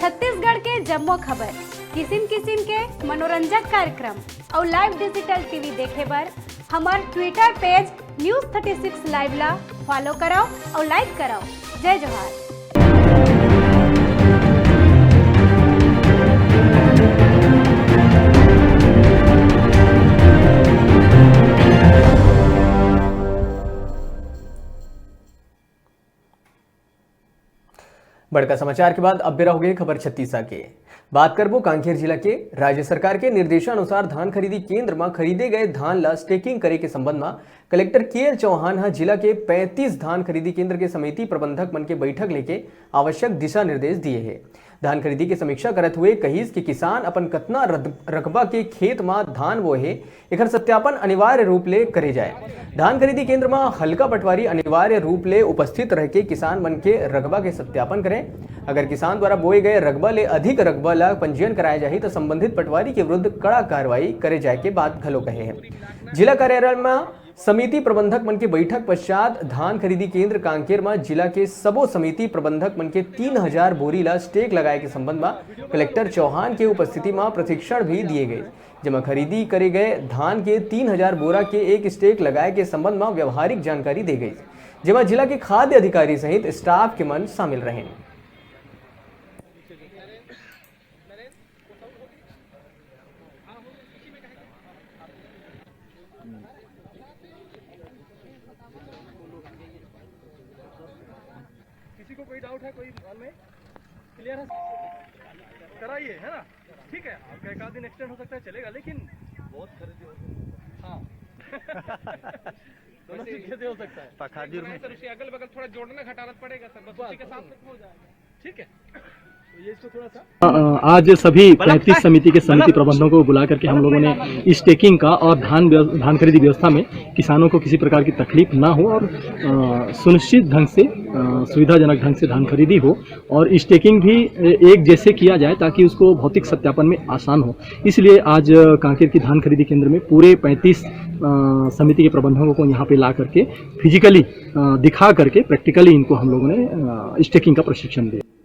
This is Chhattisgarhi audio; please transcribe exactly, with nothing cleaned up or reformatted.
छत्तीसगढ़ के जम्मो खबर, किसिम किसिम के मनोरंजक कार्यक्रम अउ live digital TV देखे बर हमर Twitter page News thirty six Live ला follow करव अउ like करव। जय जोहार। बड़का समाचार के बाद अब बेरा होगे खबर छत्तीसा के। बात करबो कांकेर जिला के। राज्य सरकार के निर्देशानुसार धान खरीदी केंद्र म खरीदे गए धान ला staking करे के संबंध म कलेक्टर के एल चौहान ह जिला के पैंतीस धान खरीदी केंद्र के समिति प्रबंधक मन के बैठक लेके आवश्यक दिशा निर्देश दिए हे। धान खरीदी के समीक्षा करत हुए कहिस कि किसान अपन कतना रद-, रकबा के खेत म धान बोए हे, एखर सत्यापन अनिवार्य रूप ले करे जाए। धान खरीदी केंद्र म हल्का पटवारी अनिवार्य रूप ले उपस्थित रहके किसान मन के रकबा के सत्यापन करें। अगर किसान द्वारा बोए गए रकबा ले अधिक रकबा ला पंजीयन कराए जाही, त संबंधित पटवारी के विरुद्ध कड़ा कार्रवाई करे जाए के बात घलो कहे हे। जिला कार्यालय म समिति प्रबंधक मन के बैठक पश्चात धान खरीदी केंद्र कांकेर म जिला के सबो समिति प्रबंधक मन के तीन हजार बोरी ला stake लगाए के संबंध म कलेक्टर चौहान के उपस्थिति म प्रशिक्षण भी दिए गए, जेमा खरीदी करे गए धान के तीन हजार बोरा के एक stake लगाए के संबंध म व्यवहारिक जानकारी दे गई, जेमा जिला के खाद्य अधिकारी सहित staff के मन शामिल रहें। किसी को कोई डाउट है, कोई मन में क्लियर है? कराइए, है ना? ठीक है, आपका एक आध दिन एक्सटेंड हो सकता है, चलेगा, लेकिन बहुत खरीदी हो सकती है। हाँ। दोनों तरीके से हो सकता है। पखाजूर में। सर, उसके अगल बगल थोड़ा जोड़ना घटाना पड़ेगा सर, बस उसी के साथ हो जाएगा। ठीक है। तो ये इसको थोड़ा सा अ, आज सभी पैंतीस समिति के समिति प्रबंधकों को बुला करके हम लोगों ने स्टेकिंग का और धान व्यव-, धान खरीदी व्यवस्था में किसानों को किसी प्रकार की तकलीफ ना हो और, अ, सुनिश्चित ढंग से, अ, सुविधाजनक ढंग से धान खरीदी हो और स्टेकिंग भी, अ, एक जैसे किया जाए ताकि उसको भौतिक सत्यापन में आसान हो। इसलिए आज, अ, कांकेर की धान खरीदी केंद्र में पूरे पैंतीस, अ, समिति के प्रबंधकों को यहाँ पे ला करके फिजिकली, अ, दिखा करके प्रैक्टिकली इनको हम लोगों ने, अ, स्टेकिंग का प्रशिक्षण दिया।